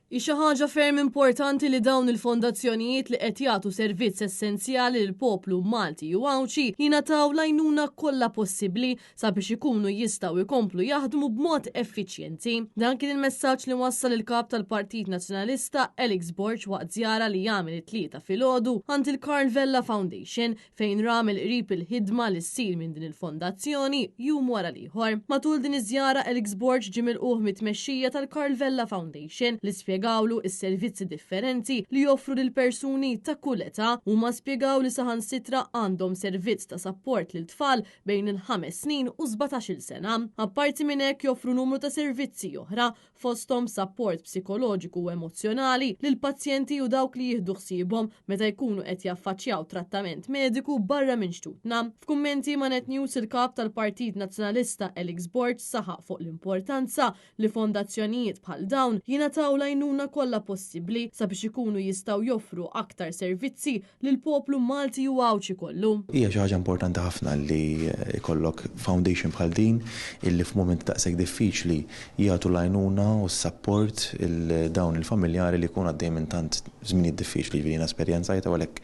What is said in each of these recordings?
Hi xi ħaġa ferm importanti li dawn il-fondazzjonijiet li qed jagħtu servizz essenzjali lill-poplu Malti u Għawdxi jingħataw l-għajnuna kollha possibbli sabiex ikunu jistgħu jkomplu jaħdmu b'mod effiċjenti. Dan kien il-messaġġ li wassal il-Kap tal-Partit Nazzjonalista Alex Borg waqt żjara li għamel it-Tlieta filgħodu għand il-Karl Vella Foundation fejn ra mill-qrib il-ħidma li ssir minn din il-fondazzjoni jum wara l-ieħor. Matul din iż-żjara Alex Borg ġie milqugħ mit-tmexxija tal-Karl Vella Foundation li spjegawlu s-servizzi differenti li joffru lil persuni ta' kull età. Huma spjegaw li saħansitra għandhom servizz ta' sapport lil tfal bejn il-ħames snin u 17-il sena. Apparti minn hekk joffru numru ta' servizzi oħra fosthom sapport psikoloġiku u emozzjonali lill-pazjenti u dawk li jieħdu ħsiebhom meta jkunu qed jaffaċċjaw trattament mediku barra minn xtutna. F'kummenti ma' Net News il-Kap tal-Partit Nazzjonalista Alex Borg saħaq fuq l-importanza li fondazzjonijiet bħal dawn jingħataw l-għajnuna kollha possibbli sabiex ikunu jistgħu joffru aktar servizzi lill-poplu Malti u Għawdxi kollu. Hija xi ħaġa importanti ħafna li jkollok foundation bħal din illi f'mumenti daqshekk diffiċli jagħtu l-għajnuna u s-sapport lil dawn il-familjari li jkunu għaddejjin minn tant żminijiet diffiċli. Jiġifieri jiena esperjenzajtha u għalhekk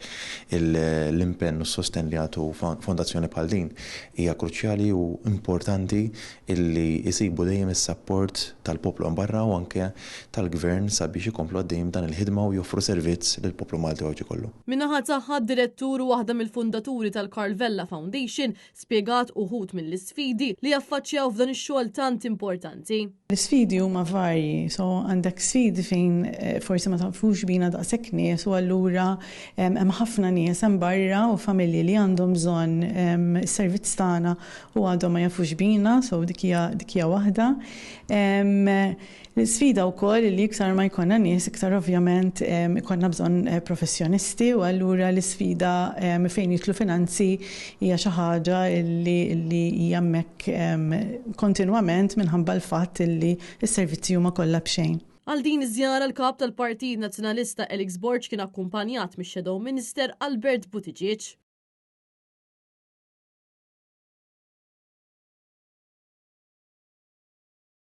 l-impenn u s-sostenn li jagħtu fondazzjoni bħal din hija kruċjali u importanti illi jsibu dejjem is-sapport tal-poplu hemm barra u anke tal-Gvern sabiex ikomplu għaddejjin b'dan il-ħidma u joffru servizz lill-poplu Malti u Għawdxi kollu. Min-naħa tagħha d-Direttur u waħda mill-fundaturi tal-Karl Vella Foundation spjegat uħud mill-isfidi li jaffaċċjaw f'dan ix-xogħol tant importanti. L-isfidi huma varji, so għandek sfidi fejn forsi ma tafux bina daqshekk nies u allura hemm ħafna nies hemm barra u familji li għandhom bżonn is-servizz tagħna u għadhom ma jafux bina, so dik hija dik hija waħda. L-isfida wkoll li iktar ma jkollna nies iktar ovvjament ikollna bżonn professjonisti u allura l-isfida fejn jidħlu finanzi hija xi ħaġa li li hija hemmhekk kontinwament minħabba l-fatt li s-servizzi huma kollha b'xejn. Għal din iż-żjara l-Kap tal-Partit Nazzjonalista Alex Borg kien akkumpanjat mix-Shadow Minister Albert Buttigieg.